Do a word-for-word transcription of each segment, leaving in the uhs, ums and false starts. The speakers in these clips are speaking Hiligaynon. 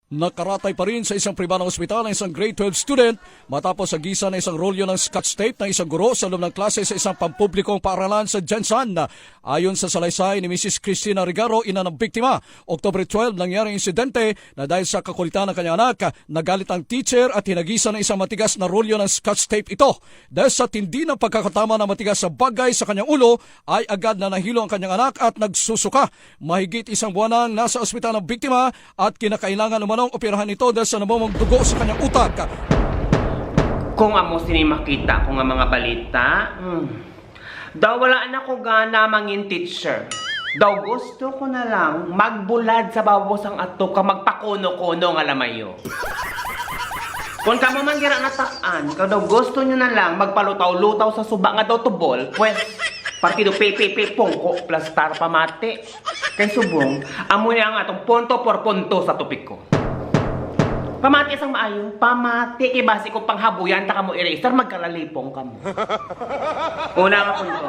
Nakaratay pa rin sa isang pribadong ospital ang isang grade twelve student matapos agisan na isang rolyo ng scotch tape ng isang guro sa loob ng klase sa isang pampublikong paaralan sa Gensan. Ayon sa salaysay ni Missus Christina Rigaro, ina ng biktima, October twelve nangyari ang insidente na dahil sa kakulitan ng kanyang anak, nagalit ang teacher at hinagisan ng isang matigas na rolyo ng scotch tape ito. Dahil sa tindi ng pagkakatama ng matigas sa bagay sa kanyang ulo, ay agad na nahilo ang kanyang anak at nagsusuka. Mahigit isang buwan nang nasa ospital ang biktima at kinakailangan umanong operahan ito dahil sa namumong dugo sa kanyang utak. Kung amo sini makita ko nga mga balita, hmm, daw wala na ko gana mangin teacher. Daw gusto ko na lang magbulad sa babaw sang ato ka magpakuno-kuno nga lamayo. Kung kamo man dira natak-an, kung daw gusto nyo na lang magpalutaw-lutaw sa suba nga daw tubol, pwes, partido pe, pe, pe, pungko, plastar, pamati. Kay subong, amo ni ang atong punto por punto sa topiko. Pamati sang maayo, pamati kay basi kung panghabuyan ta kamo eraser, magkalalipong kamo. Una nga punto,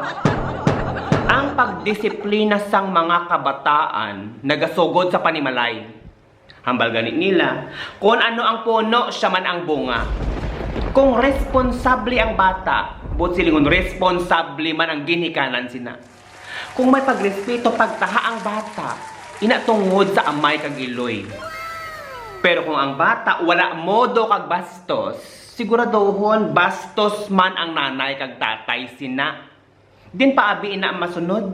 ang pagdisiplina sang mga kabataan nagasugod sa panimalay. Hambal gani nila, kon ano ang puno, siya man ang bunga. Kung responsable ang bata, buot silingon, responsable man ang ginikanan sina. Kung may pagrespeto, pagtaha ang bata, ina tungod sa amay kag iloy. Pero kung ang bata wala modo kag bastos, siguraduhon bastos man ang nanay kag tatay sina. Din paabi ina ang masunod.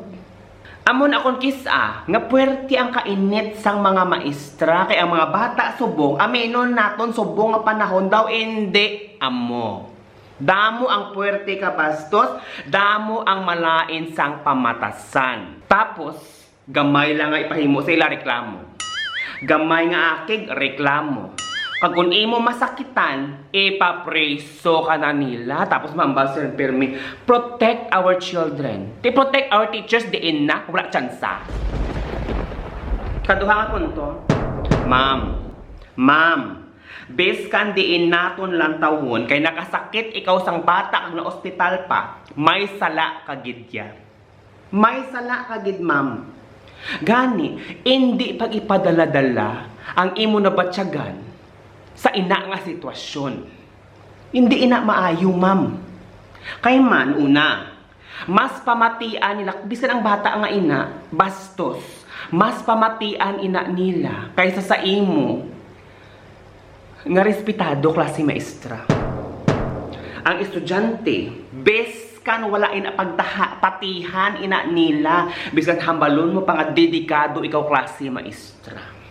Amo na akon kis-a nga puwerte ang kainit sang mga maestra, kay ang mga bata subong, aminon naton, subong nga panahon daw indi amo. Damo ang puwerte ka bastos, damo ang malain sang pamatasan. Tapos, gamay lang nga ipahimo sa ila reklamo. Gamay nga akig, reklamo. Kag kung imo masakitan, ipapriso ka na nila. Tapos mambal sila pirmi, "Protect our children." Ti protect our teachers, diin na, wala tsansa. Kaduha nga punto, ma'am, ma'am, biskan diin naton lantawon kay nakasakit ikaw sang bata kag na-ospital pa, may sala ka gid ya. May sala ka gid, ma'am. Gani, indi pag-ipadala-dala ang imo nabatyagan sa ina nga sitwasyon. Indi ina maayo, ma'am. Kay man, una, mas pamatian nila, bisan ang bata nga ina, bastos, mas pamatian ina nila kaysa sa imo nga respetado, klase maestra. Ang estudyante, biskan wala ina pagtaha, patihan ina nila, biskan hambalon mo pa nga dedikado ikaw, klase maestra.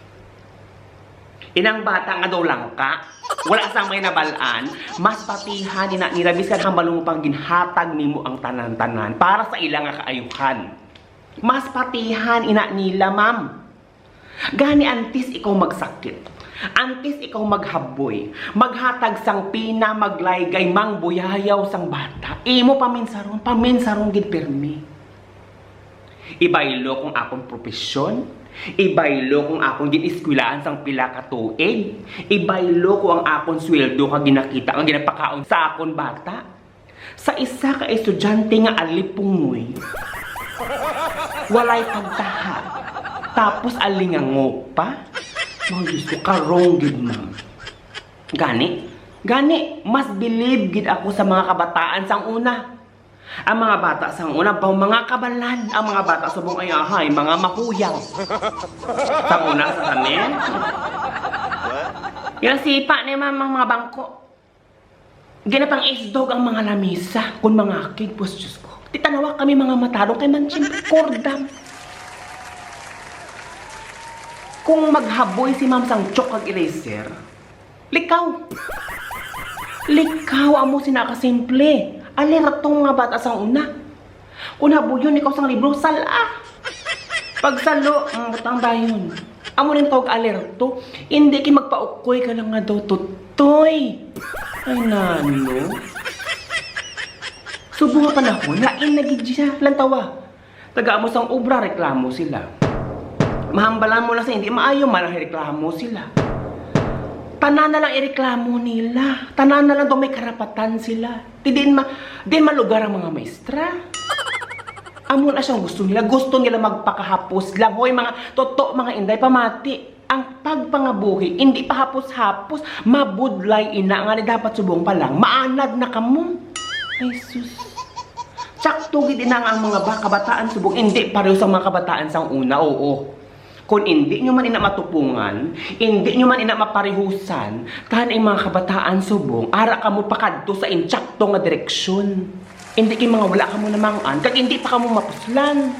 Inang bata nga daw langka, wala sang may nabal-an, mas patihan ina nila, biskan hambalon mo pang ginhatag nimo ang tanan-tanan para sa ila nga kaayuhan. Mas patihan ina nila, ma'am. Gani, antes ikaw magsakit, antes ikaw maghaboy, maghatag sang pina, maglaygay, mangbuyayaw sang bata, imo paminsaron, paminsaron gid pirmi. Ibaylo kung akon propesyon, ibaylo kung akon gin-eskwelahan sang pila ka tuig, ibaylo ko ang akon sweldo kag ginakita nga ginapakaon sa akon bata. Sa isa ka estudyante nga alipungoy, walay pagtaha, tapos alingango pa? Mga Diyos ko, karong gid, ma'am. Gani, gani, mas bilib gid ako sa mga kabataan sang una. Ang mga bata sang una, baw mga kabalan, ang mga bata subong ay ahay, mga mahuyang. Sang una sa kami. Yung sipa ni ma'am ang mga bangko. Ginapang-isdog ang mga lamisa, kun mangakig, pues, Diyos ko. Ti tanawa kami mga matarong kay man, siyempre, kordam. Kung maghaboy si Ma'am sang chalk kag eraser, likaw. Likaw, amo sina ka simple. Alerto nga bata sang una. Kung habuyon ikaw sang libro, sala. Pagsalo, mm, butang dayon. Amo ning tawag alerto. Hindi kay magpaukoy ka lang nga daw, tutoy. Ay, nano? Subong nga panahon, lain na gid siya. Lantawa. Taga amo sang obra, reklamo sila. Mahambalan mo lang sa hindi maayo, man ang reklamo sila. Tanan na lang ireklamo nila. Tanan na lang daw may karapatan sila. Di din ma-, din malugar ang mga maestra. Amo na siyang gusto nila. Gusto nila magpakahapos lang. Hoy, mga toto, mga inday, pamati. Ang pagpangabuhi, hindi pa hapos-hapos, mabudlay ina nga ni dapat subong pa lang, maanad na kamo. Ay, sus. Tsakto gid ina nga ang mga ba, kabataan subong, hindi pareho sa mga kabataan sang una, oo. Kung hindi nyo man ina matupungan, hindi nyo man ina maparihusan, kan ang mga kabataan subong, ara kamo pakadto sa intsakto nga direksyon. Hindi kay mga wala kamo namangan, kag hindi pa kamo mapuslan.